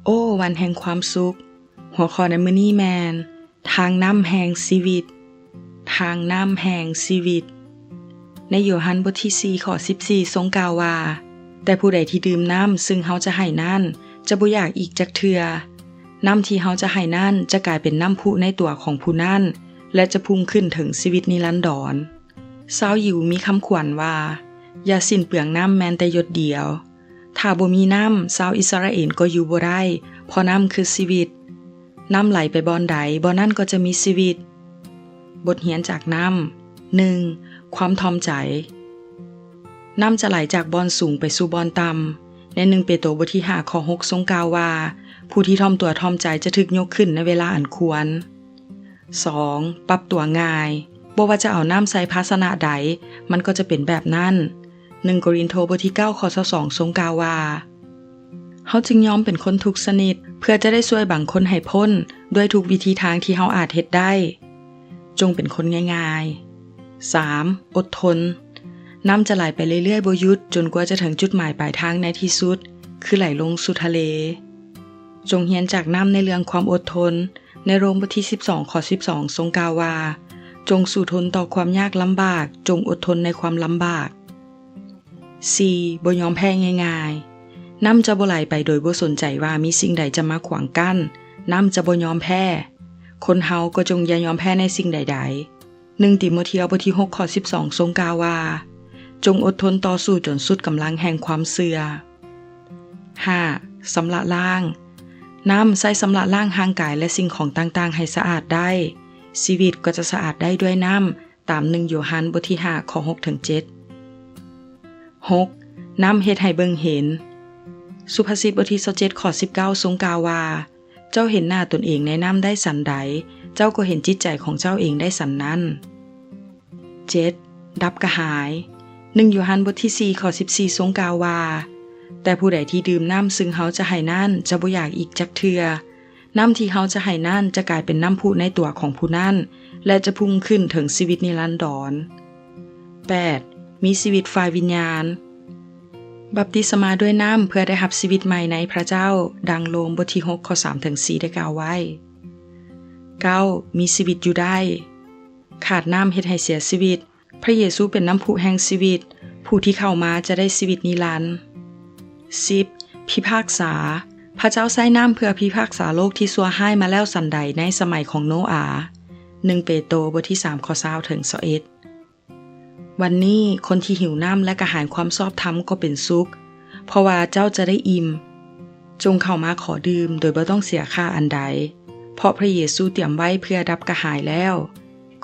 ໂອ້ ວັນແຫ່ງຄວາມສຸກ. ຫົວຂໍ້ໃນມື້ນີ້ແມ່ນ ທາງນ້ຳແຫ່ງຊີວິດ. ທາງນ້ຳແຫ່ງຊີວິດ. ໃນໂຍຮັນບົດທີສີ່ ຂໍ້ສິບສີ່ ຊົງກ່າວວ່າ, ແຕ່ຜູ້ໃດທີ່ດື່ມນ້ຳຊຶ່ງເຮົາຈະໃຫ້ນັ້ນ ຈະບໍ່ຢາກອີກຈັກເທື່ອ. ນ້ຳທີ່ເຮົາຈະໃຫ້ນັ້ນ ຈະກາຍເປັນນ້ຳພຸໃນຕົວຂອງຜູ້ນັ້ນ ແລະ ຈະພຸ່ງຂຶ້ນເຖິງຊີວິດນິລັນດອນ. ຊາວຢິວມີຄຳຂວັນວ່າ, ຢ່າສິ້ນເປືອງນ້ຳແມ່ນແຕ່ຢົດດຽວ. ຖ້າບໍ່ມີນ້ຳ, ຊາວອິດສະຣາເອນກໍຢູ່ບໍ່ໄດ້, ເພາະນ້ຳຄືຊີວິດ. ນ້ຳໄຫຼໄປບ່ອນໃດ, ບ່ອນນັ້ນກໍຈະມີຊີວິດ. ບົດຮຽນຈາກນ້ຳ. ໜຶ່ງ, ຄວາມຖ່ອມໃຈ. ນ້ຳຈະໄຫຼຈາກບ່ອນສູງໄປສູ່ບ່ອນຕ່ຳ. ໃນໜຶ່ງເປໂຕບົດທີຫ້າ ຂໍ້ຫົກ ຊົງກ່າວວ່າ, ຜູ້ທີ່ຖ່ອມຕົວຖ່ອມໃຈຈະຖືກຍົກຂຶ້ນໃນເວລາອັນຄວນ. ສອງ, ປັບຕົວງ່າຍ. ບໍ່ວ່າຈະເອົານ້ຳໃສ່ພາຊະນະໃດ, ມັນກໍຈະເປັນແບບນັ້ນ. ໜຶ່ງໂກລິນໂທ ບົດທີເກົ້າ ຂໍ້ຊາວສອງ ຊົງກ່າວວ່າ, ເຮົາຈຶ່ງຍອມເປັນຄົນທຸກຊະນິດ ເພື່ອຈະໄດ້ຊ່ວຍບາງຄົນໃຫ້ພົ້ນ ດ້ວຍທຸກວິທີທາງທີ່ເຮົາອາດເຮັດໄດ້. ຈົ່ງເປັນຄົນງ່າຍໆ. ສາມ, ອົດທົນ. ນ້ຳຈະໄຫຼໄປເລື້ອຍໆບໍ່ຢຸດ ຈົນກວ່າຈະເຖິງຈຸດໝາຍປາຍທາງໃນທີ່ສຸດ, ຄືໄຫຼລົງສູ່ທະເລ. ຈົ່ງຮຽນຈາກນ້ຳໃນເລື່ອງຄວາມອົດທົນ. ໃນໂຣມບົດທີສິບສອງ ຂໍ້ສິບສອງ ຊົງກ່າວວ່າ, ຈົ່ງສູ້ທົນຕໍ່ຄວາມຍາກລຳບາກ, ຈົ່ງອົດທົນໃນຄວາມລຳບາກ. ສີ່, ບໍ່ຍອມແພ້ງ່າຍໆ. ນ້ຳຈະບໍ່ໄຫຼໄປໂດຍບໍ່ສົນໃຈວ່າມີສິ່ງໃດຈະມາຂວາງກັ້ນ, ນ້ຳຈະບໍ່ຍອມແພ້. ຄົນເຮົາກໍຈົ່ງຢ່າຍອມແພ້ໃນສິ່ງໃດໆ. ໜຶ່ງຕີໂມທຽວ ບົດທີຫົກ ຂໍ້ສິບສອງ ຊົງກ່າວວ່າ, ຈົ່ງອົດທົນຕໍ່ສູ້ຈົນສຸດກຳລັງແຫ່ງຄວາມເຊື່ອ. ຫ້າ, ຊຳລະລ້າງ. ນ້ຳໃຊ້ຊຳລະລ້າງຮ່າງກາຍ ແລະ ສິ່ງຂອງຕ່າງໆໃຫ້ສະອາດໄດ້. ຊີວິດກໍຈະສະອາດໄດ້ດ້ວຍນ້ຳ, ຕາມໜຶ່ງໂຍຮັນ ບົດທີຫ້າ ຂໍ້ຫົກເຖິງເຈັດ. ຫົກ, ນ້ຳເຮັດໃຫ້ເບິ່ງເຫັນ. ສຸພາສິດ ບົດທີຊາວເຈັດ ຂໍ້ສິບເກົ້າ ຊົງກ່າວວ່າ, ເຈົ້າເຫັນໜ້າຕົນເອງໃນນ້ຳໄດ້ສັນໃດ, ເຈົ້າກໍເຫັນຈິດໃຈຂອງເຈົ້າເອງໄດ້ສັນນັ້ນ. ເຈັດ, ດັບກະຫາຍ. ໜຶ່ງໂຍຮັນ ບົດທີສີ່ ຂໍ້ສິບສີ່ ຊົງກ່າວວ່າ, ແຕ່ຜູ້ໃດທີ່ດື່ມນ້ຳຊຶ່ງເຮົາຈະໃຫ້ນັ້ນ ຈະບໍ່ຢາກອີກຈັກເທື່ອ. ນ້ຳທີ່ເຮົາຈະໃຫ້ນັ້ນ ຈະກາຍເປັນນ້ຳພຸໃນຕົວຂອງຜູ້ນັ້ນ ແລະ ຈະພຸ່ງຂຶ້ນເຖິງຊີວິດນິລັນດອນ. ແປດ, ມີຊີວິດຝ່າຍວິນຍານ. ບັບຕິສະມາດ້ວຍນ້ຳເພື່ອໄດ້ຮັບຊີວິດໃໝ່ໃນພຣະເຈົ້າ, ດັ່ງໂລມບົດທີຫົກ ຂໍ້ສາມເຖິງສີ່ ໄດ້ກ່າວໄວ້. ເກົ້າ, ມີຊີວິດຢູ່ໄດ້. ຂາດນ້ຳເຮັດໃຫ້ເສຍຊີວິດ. ພຣະເຢຊູເປັນນ້ຳພຸແຫ່ງຊີວິດ, ຜູ້ທີ່ເຂົ້າມາຈະໄດ້ຊີວິດນິລັນ. ສິບ, ພິພາກສາ. ພຣະເຈົ້າໃຊ້ນ້ຳເພື່ອພິພາກສາໂລກທີ່ຊົ່ວຮ້າຍມາແລ້ວສັນໃດໃນສະໄໝຂອງໂນອາ. ໜຶ່ງເປໂຕ ບົດທີສາມ ຂໍ້ຊາວເຖິງຊາວເອັດ. ວັນນີ້ຄົນທີ່ຫິວນ້ຳ ແລະ ກະຫາຍຄວາມຊອບທຳກໍເປັນສຸກ, ເພາະວ່າເຈົ້າຈະໄດ້ອີ່ມ. ຈົ່ງເຂົ້າມາຂໍດື່ມໂດຍບໍ່ຕ້ອງເສຍຄ່າອັນໃດ, ເພາະພຣະເຢຊູຕຽມໄວ້ເພື່ອດັບກະຫາຍແລ້ວ.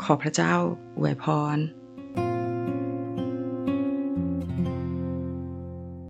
ຂໍພຣະເຈົ້າອວຍພອນ.